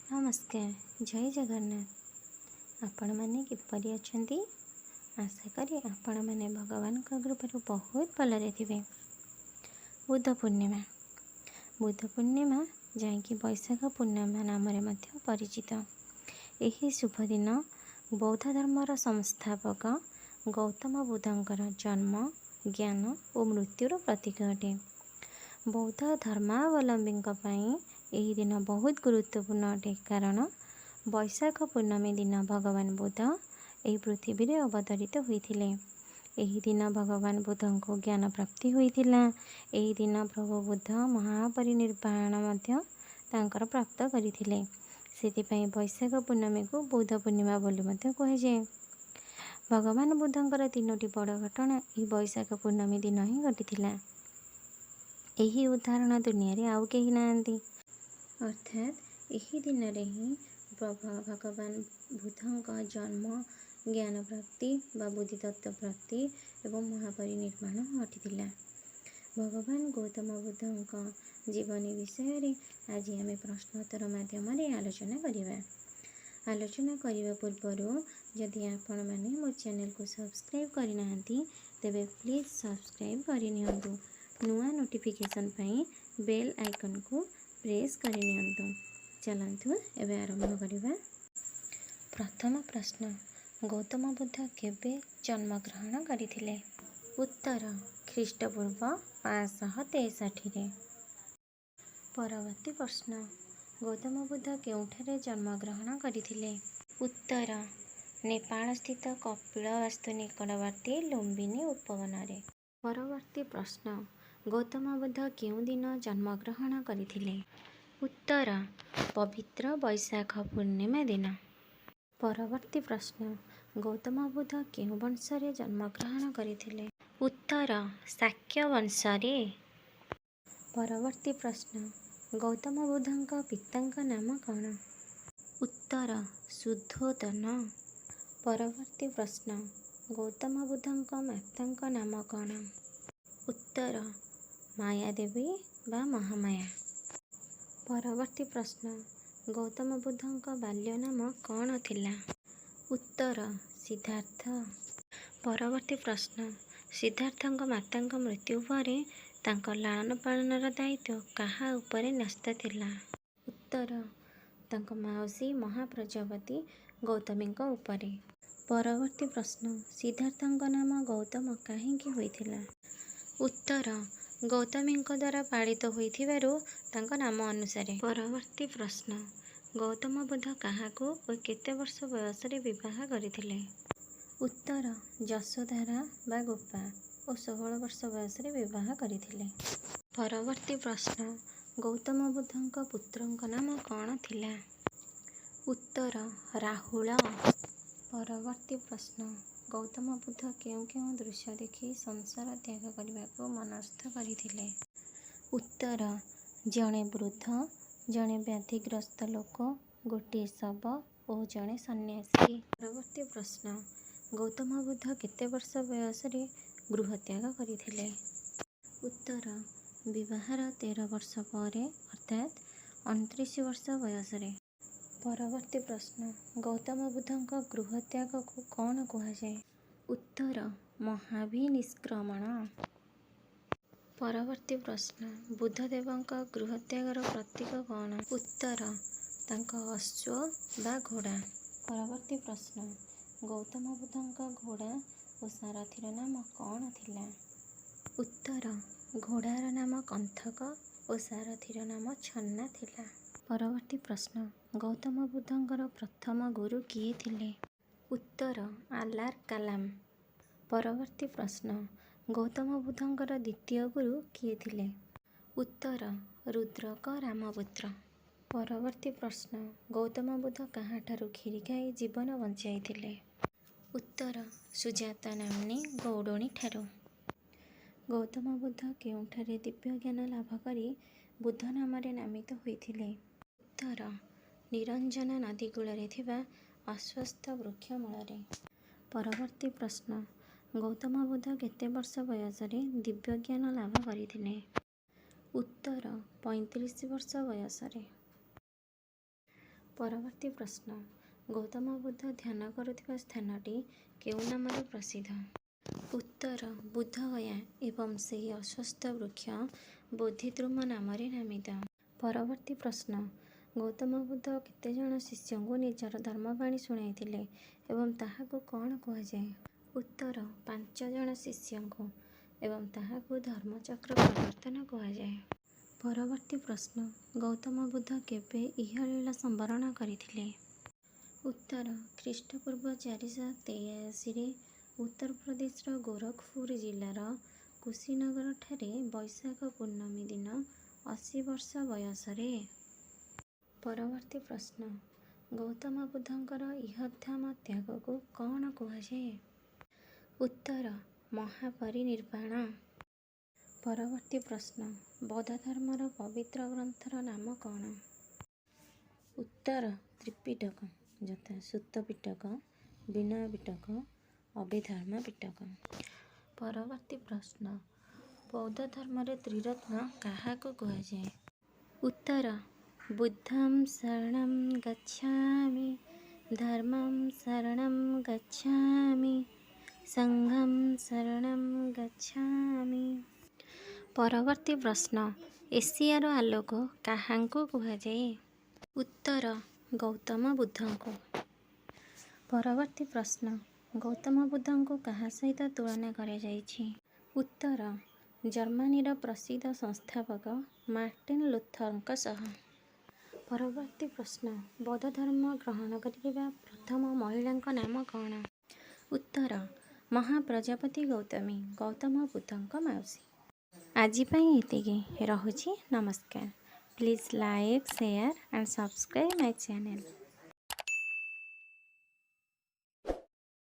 ନମସ୍କାର, ଜୟ ଜଗନ୍ନାଥ। ଆପଣମାନେ କିପରି ଅଛନ୍ତି? ଆଶା କରେ ଆପଣମାନେ ଭଗବାନଙ୍କ କୃପାରୁ ବହୁତ ଭଲରେ ଥିବେ। ବୁଦ୍ଧ ପୂର୍ଣ୍ଣିମା, ବୁଦ୍ଧ ପୂର୍ଣ୍ଣିମା ଯାହାକି ବୈଶାଖ ପୂର୍ଣ୍ଣିମା ନାମରେ ମଧ୍ୟ ପରିଚିତ। ଏହି ଶୁଭ ଦିନ ବୌଦ୍ଧ ଧର୍ମର ସଂସ୍ଥାପକ ଗୌତମ ବୁଦ୍ଧଙ୍କର ଜନ୍ମ, ଜ୍ଞାନ ଓ ମୃତ୍ୟୁର ପ୍ରତୀକ ଅଟେ। ବୌଦ୍ଧ ଧର୍ମାବଲମ୍ବୀଙ୍କ ପାଇଁ ଏହି ଦିନ ବହୁତ ଗୁରୁତ୍ୱପୂର୍ଣ୍ଣ ଅଟେ, କାରଣ ବୈଶାଖ ପୂର୍ଣ୍ଣମୀ ଦିନ ଭଗବାନ ବୁଦ୍ଧ ଏହି ପୃଥିବୀରେ ଅବତରିତ ହୋଇଥିଲେ। ଏହି ଦିନ ଭଗବାନ ବୁଦ୍ଧଙ୍କୁ ଜ୍ଞାନ ପ୍ରାପ୍ତି ହୋଇଥିଲା। ଏହି ଦିନ ପ୍ରଭୁ ବୁଦ୍ଧ ମହାପରିନିର୍ବାଣ ମଧ୍ୟ ତାଙ୍କର ପ୍ରାପ୍ତ କରିଥିଲେ। ସେଥିପାଇଁ ବୈଶାଖ ପୂର୍ଣ୍ଣମୀକୁ ବୌଦ୍ଧ ପୂର୍ଣ୍ଣିମା ବୋଲି ମଧ୍ୟ କୁହାଯାଏ। ଭଗବାନ ବୁଦ୍ଧଙ୍କର ତିନୋଟି ବଡ଼ ଘଟଣା ଏହି ବୈଶାଖ ପୂର୍ଣ୍ଣମୀ ଦିନ ହିଁ ଘଟିଥିଲା। ଏହି ଉଦାହରଣ ଦୁନିଆରେ ଆଉ କେହି ନାହାନ୍ତି। ଅର୍ଥାତ୍ ଏହି ଦିନରେ ହିଁ ଭଗବାନ ବୁଦ୍ଧଙ୍କ ଜନ୍ମ, ଜ୍ଞାନ ପ୍ରାପ୍ତି ବା ବୋଧିତତ୍ତ୍ୱ ପ୍ରାପ୍ତି ଏବଂ ମହାପରିନିର୍ବାଣ ଘଟିଥିଲା। ଭଗବାନ ଗୌତମ ବୁଦ୍ଧଙ୍କ ଜୀବନୀ ବିଷୟରେ ଆଜି ଆମେ ପ୍ରଶ୍ନୋତ୍ତର ମାଧ୍ୟମରେ ଆଲୋଚନା କରିବା। ଆଲୋଚନା କରିବା ପୂର୍ବରୁ ଯଦି ଆପଣମାନେ ମୋ ଚ୍ୟାନେଲକୁ ସବସ୍କ୍ରାଇବ୍ କରିନାହାନ୍ତି, ତେବେ ପ୍ଲିଜ୍ ସବସ୍କ୍ରାଇବ୍ କରିନିଅନ୍ତୁ। ନୂଆ ନୋଟିଫିକେସନ୍ ପାଇଁ ବେଲ୍ ଆଇକନ୍କୁ ପ୍ରେସ୍ କରିନିଅନ୍ତୁ। ଚାଲନ୍ତୁ, ଏବେ ଆରମ୍ଭ କରିବା। ପ୍ରଥମ ପ୍ରଶ୍ନ, ଗୌତମ ବୁଦ୍ଧ କେବେ ଜନ୍ମଗ୍ରହଣ କରିଥିଲେ? ଉତ୍ତର, ଖ୍ରୀଷ୍ଟପୂର୍ବ 563ରେ। ପରବର୍ତ୍ତୀ ପ୍ରଶ୍ନ, ଗୌତମ ବୁଦ୍ଧ କେଉଁଠାରେ ଜନ୍ମଗ୍ରହଣ କରିଥିଲେ? ଉତ୍ତର, ନେପାଳସ୍ଥିତ କପିଳବାସ୍ତୁ ନିକଟବର୍ତ୍ତୀ ଲୁମ୍ବିନୀ ଉପବନରେ। ପରବର୍ତ୍ତୀ ପ୍ରଶ୍ନ, ଗୌତମ ବୁଦ୍ଧ କେଉଁ ଦିନ ଜନ୍ମଗ୍ରହଣ କରିଥିଲେ? ଉତ୍ତର, ପବିତ୍ର ବୈଶାଖ ପୂର୍ଣ୍ଣିମା ଦିନ। ପରବର୍ତ୍ତୀ ପ୍ରଶ୍ନ, ଗୌତମ ବୁଦ୍ଧ କେଉଁ ବଂଶରେ ଜନ୍ମଗ୍ରହଣ କରିଥିଲେ? ଉତ୍ତର, ଶାକ୍ୟ ବଂଶରେ। ପରବର୍ତ୍ତୀ ପ୍ରଶ୍ନ, ଗୌତମ ବୁଦ୍ଧଙ୍କ ପିତାଙ୍କ ନାମ କ'ଣ? ଉତ୍ତର, ଶୁଦ୍ଧୋଦନ। ପରବର୍ତ୍ତୀ ପ୍ରଶ୍ନ, ଗୌତମ ବୁଦ୍ଧଙ୍କ ମାତାଙ୍କ ନାମ କ'ଣ? ଉତ୍ତର, ମାୟାଦେବୀ ବା ମହାମାୟା। ପରବର୍ତ୍ତୀ ପ୍ରଶ୍ନ, ଗୌତମ ବୁଦ୍ଧଙ୍କ ବାଲ୍ୟ ନାମ କ'ଣ ଥିଲା? ଉତ୍ତର, ସିଦ୍ଧାର୍ଥ। ପରବର୍ତ୍ତୀ ପ୍ରଶ୍ନ, ସିଦ୍ଧାର୍ଥଙ୍କ ମାତାଙ୍କ ମୃତ୍ୟୁ ପରେ ତାଙ୍କ ଲାଳନ ପାଳନର ଦାୟିତ୍ୱ କାହା ଉପରେ ନ୍ୟସ୍ତ ଥିଲା? ଉତ୍ତର, ତାଙ୍କ ମାଉସୀ ମହାପ୍ରଜାପତି ଗୌତମୀଙ୍କ ଉପରେ। ପରବର୍ତ୍ତୀ ପ୍ରଶ୍ନ, ସିଦ୍ଧାର୍ଥଙ୍କ ନାମ ଗୌତମ କାହିଁକି ହୋଇଥିଲା? ଉତ୍ତର, ଗୌତମୀଙ୍କ ଦ୍ୱାରା ପାଳିତ ହୋଇଥିବାରୁ ତାଙ୍କ ନାମ ଅନୁସାରେ। ପରବର୍ତ୍ତୀ ପ୍ରଶ୍ନ, ଗୌତମ ବୁଦ୍ଧ କାହାକୁ ଓ କେତେ ବର୍ଷ ବୟସରେ ବିବାହ କରିଥିଲେ? ଉତ୍ତର, ଯଶୋଧରା ବା ଗୋପା ଓ 16 ବର୍ଷ ବୟସରେ ବିବାହ କରିଥିଲେ। ପରବର୍ତ୍ତୀ ପ୍ରଶ୍ନ, ଗୌତମ ବୁଦ୍ଧଙ୍କ ପୁତ୍ରଙ୍କ ନାମ କ'ଣ ଥିଲା? ଉତ୍ତର, ରାହୁଳ। ପରବର୍ତ୍ତୀ ପ୍ରଶ୍ନ, ଗୌତମ ବୁଦ୍ଧ କେଉଁ କେଉଁ ଦୃଶ୍ୟ ଦେଖି ସଂସାର ତ୍ୟାଗ କରିବାକୁ ମନସ୍ଥ କରିଥିଲେ? ଉତ୍ତର, ଜଣେ ବୃଦ୍ଧ, ଜଣେ ବ୍ୟାଧିଗ୍ରସ୍ତ ଲୋକ, ଗୋଟିଏ ଶବ ଓ ଜଣେ ସନ୍ନ୍ୟାସୀ। ପରବର୍ତ୍ତୀ ପ୍ରଶ୍ନ, ଗୌତମ ବୁଦ୍ଧ କେତେ ବର୍ଷ ବୟସରେ ଗୃହତ୍ୟାଗ କରିଥିଲେ? ଉତ୍ତର, ବିବାହର 13 ବର୍ଷ ପରେ, ଅର୍ଥାତ୍ 29 ବର୍ଷ ବୟସରେ। ପରବର୍ତ୍ତୀ ପ୍ରଶ୍ନ, ଗୌତମ ବୁଦ୍ଧଙ୍କ ଗୃହତ୍ୟାଗକୁ କ'ଣ କୁହାଯାଏ? ଉତ୍ତର, ମହାଭିନିଷ୍କ୍ରମଣ। ପରବର୍ତ୍ତୀ ପ୍ରଶ୍ନ, ବୁଦ୍ଧଦେବଙ୍କ ଗୃହତ୍ୟାଗର ପ୍ରତୀକ କ'ଣ? ଉତ୍ତର, ତାଙ୍କ ଅଶ୍ୱ ବା ଘୋଡ଼ା। ପରବର୍ତ୍ତୀ ପ୍ରଶ୍ନ, ଗୌତମ ବୁଦ୍ଧଙ୍କ ଘୋଡ଼ା ଓ ସାରଥିର ନାମ କ'ଣ ଥିଲା? ଉତ୍ତର, ଘୋଡ଼ାର ନାମ କନ୍ଥକ ଓ ସାରଥିର ନାମ ଛନ୍ନା ଥିଲା। ପରବର୍ତ୍ତୀ ପ୍ରଶ୍ନ, ଗୌତମ ବୁଦ୍ଧଙ୍କର ପ୍ରଥମ ଗୁରୁ କିଏ ଥିଲେ? ଉତ୍ତର, ଆଲାର କାଲାମ। ପରବର୍ତ୍ତୀ ପ୍ରଶ୍ନ, ଗୌତମ ବୁଦ୍ଧଙ୍କର ଦ୍ୱିତୀୟ ଗୁରୁ କିଏ ଥିଲେ? ଉତ୍ତର, ରୁଦ୍ରକ ରାମପୁତ୍ର। ପରବର୍ତ୍ତୀ ପ୍ରଶ୍ନ, ଗୌତମ ବୁଦ୍ଧ କାହାଠାରୁ କ୍ଷୀରି ଖାଇ ଜୀବନ ବଞ୍ଚାଇଥିଲେ? ଉତ୍ତର, ସୁଜାତା ନାମ୍ନୀ ଗଉଡ଼ୁଣୀଠାରୁ। ଗୌତମ ବୁଦ୍ଧ କେଉଁଠାରେ ଦିବ୍ୟଜ୍ଞାନ ଲାଭ କରି ବୁଦ୍ଧ ନାମରେ ନାମିତ ହୋଇଥିଲେ? ଉତ୍ତର, ନିରଞ୍ଜନା ନଦୀ କୂଳରେ ଥିବା ଅଶ୍ୱତ୍ଥ ବୃକ୍ଷ ମୂଳରେ। ପରବର୍ତ୍ତୀ ପ୍ରଶ୍ନ, ଗୌତମ ବୁଦ୍ଧ କେତେ ବର୍ଷ ବୟସରେ ଦିବ୍ୟଜ୍ଞାନ ଲାଭ କରିଥିଲେ? ଉତ୍ତର, 35 ବର୍ଷ ବୟସରେ। ପରବର୍ତ୍ତୀ ପ୍ରଶ୍ନ, ଗୌତମ ବୁଦ୍ଧ ଧ୍ୟାନ କରୁଥିବା ସ୍ଥାନଟି କେଉଁ ନାମରେ ପ୍ରସିଦ୍ଧ? ଉତ୍ତର, ବୋଧଗୟା ଏବଂ ସେହି ଅଶ୍ୱତ୍ଥ ବୃକ୍ଷ ବୋଧିଦ୍ରୁମ ନାମରେ ନାମିତ। ପରବର୍ତ୍ତୀ ପ୍ରଶ୍ନ, ଗୌତମ ବୁଦ୍ଧ କେତେଜଣ ଶିଷ୍ୟଙ୍କୁ ନିଜର ଧର୍ମବାଣୀ ଶୁଣାଇଥିଲେ ଏବଂ ତାହାକୁ କ'ଣ କୁହାଯାଏ? ଉତ୍ତର, ପାଞ୍ଚ ଜଣ ଶିଷ୍ୟଙ୍କୁ ଏବଂ ତାହାକୁ ଧର୍ମଚକ୍ର ପ୍ରବର୍ତ୍ତନ କୁହାଯାଏ। ପରବର୍ତ୍ତୀ ପ୍ରଶ୍ନ, ଗୌତମ ବୁଦ୍ଧ କେବେ ଇହଲୀଳା ସମ୍ବରଣ କରିଥିଲେ? ଉତ୍ତର, ଖ୍ରୀଷ୍ଟପୂର୍ବ 483ରେ ଉତ୍ତରପ୍ରଦେଶର ଗୋରଖପୁର ଜିଲ୍ଲାର କୁଶୀନଗରଠାରେ ବୈଶାଖ ପୂର୍ଣ୍ଣମୀ ଦିନ 80 ବର୍ଷ ବୟସରେ। ପରବର୍ତ୍ତୀ ପ୍ରଶ୍ନ, ଗୌତମ ବୁଦ୍ଧଙ୍କର ଇହଧାମ ତ୍ୟାଗକୁ କ'ଣ କୁହାଯାଏ? ଉତ୍ତର, ମହାପରିନିର୍ବାଣ। ପରବର୍ତ୍ତୀ ପ୍ରଶ୍ନ, ବୌଦ୍ଧ ଧର୍ମର ପବିତ୍ର ଗ୍ରନ୍ଥର ନାମ କ'ଣ? ଉତ୍ତର, ତ୍ରିପିଟକ, ଯଥା ସୁତ୍ତ ପିଟକ, ବିନୟ ପିଟକ, ଅଭିଧର୍ମ ପିଟକ। ପରବର୍ତ୍ତୀ ପ୍ରଶ୍ନ, ବୌଦ୍ଧ ଧର୍ମରେ ତ୍ରିରତ୍ନ କାହାକୁ କୁହାଯାଏ? ଉତ୍ତର, ବୁଦ୍ଧଂ ଶରଣଂ ଗଚ୍ଛାମି, ଧର୍ମଂ ଶରଣଂ ଗଚ୍ଛାମି, ସଂଘଂ ଶରଣଂ ଗଚ୍ଛାମି। ପରବର୍ତ୍ତୀ ପ୍ରଶ୍ନ, ଏସିଆର ଆଲୋକ କାହାଙ୍କୁ କୁହାଯାଏ? ଉତ୍ତର, ଗୌତମ ବୁଦ୍ଧଙ୍କୁ। ପରବର୍ତ୍ତୀ ପ୍ରଶ୍ନ, ଗୌତମ ବୁଦ୍ଧଙ୍କୁ କାହା ସହିତ ତୁଳନା କରାଯାଇଛି? ଉତ୍ତର, ଜର୍ମାନୀର ପ୍ରସିଦ୍ଧ ସଂସ୍ଥାପକ ମାର୍ଟିନ ଲୁଥରଙ୍କ ସହ। ପରବର୍ତ୍ତୀ ପ୍ରଶ୍ନ, ବୌଦ୍ଧ ଧର୍ମ ଗ୍ରହଣ କରିଥିବା ପ୍ରଥମ ମହିଳାଙ୍କ ନାମ କ'ଣ? ଉତ୍ତର, ମହାପ୍ରଜାପତି ଗୌତମୀ, ଗୌତମ ବୁଦ୍ଧଙ୍କ ମାଉସୀ। ଆଜି ପାଇଁ ଏତିକି ରହୁଛି। ନମସ୍କାର। Please like, share and subscribe my channel.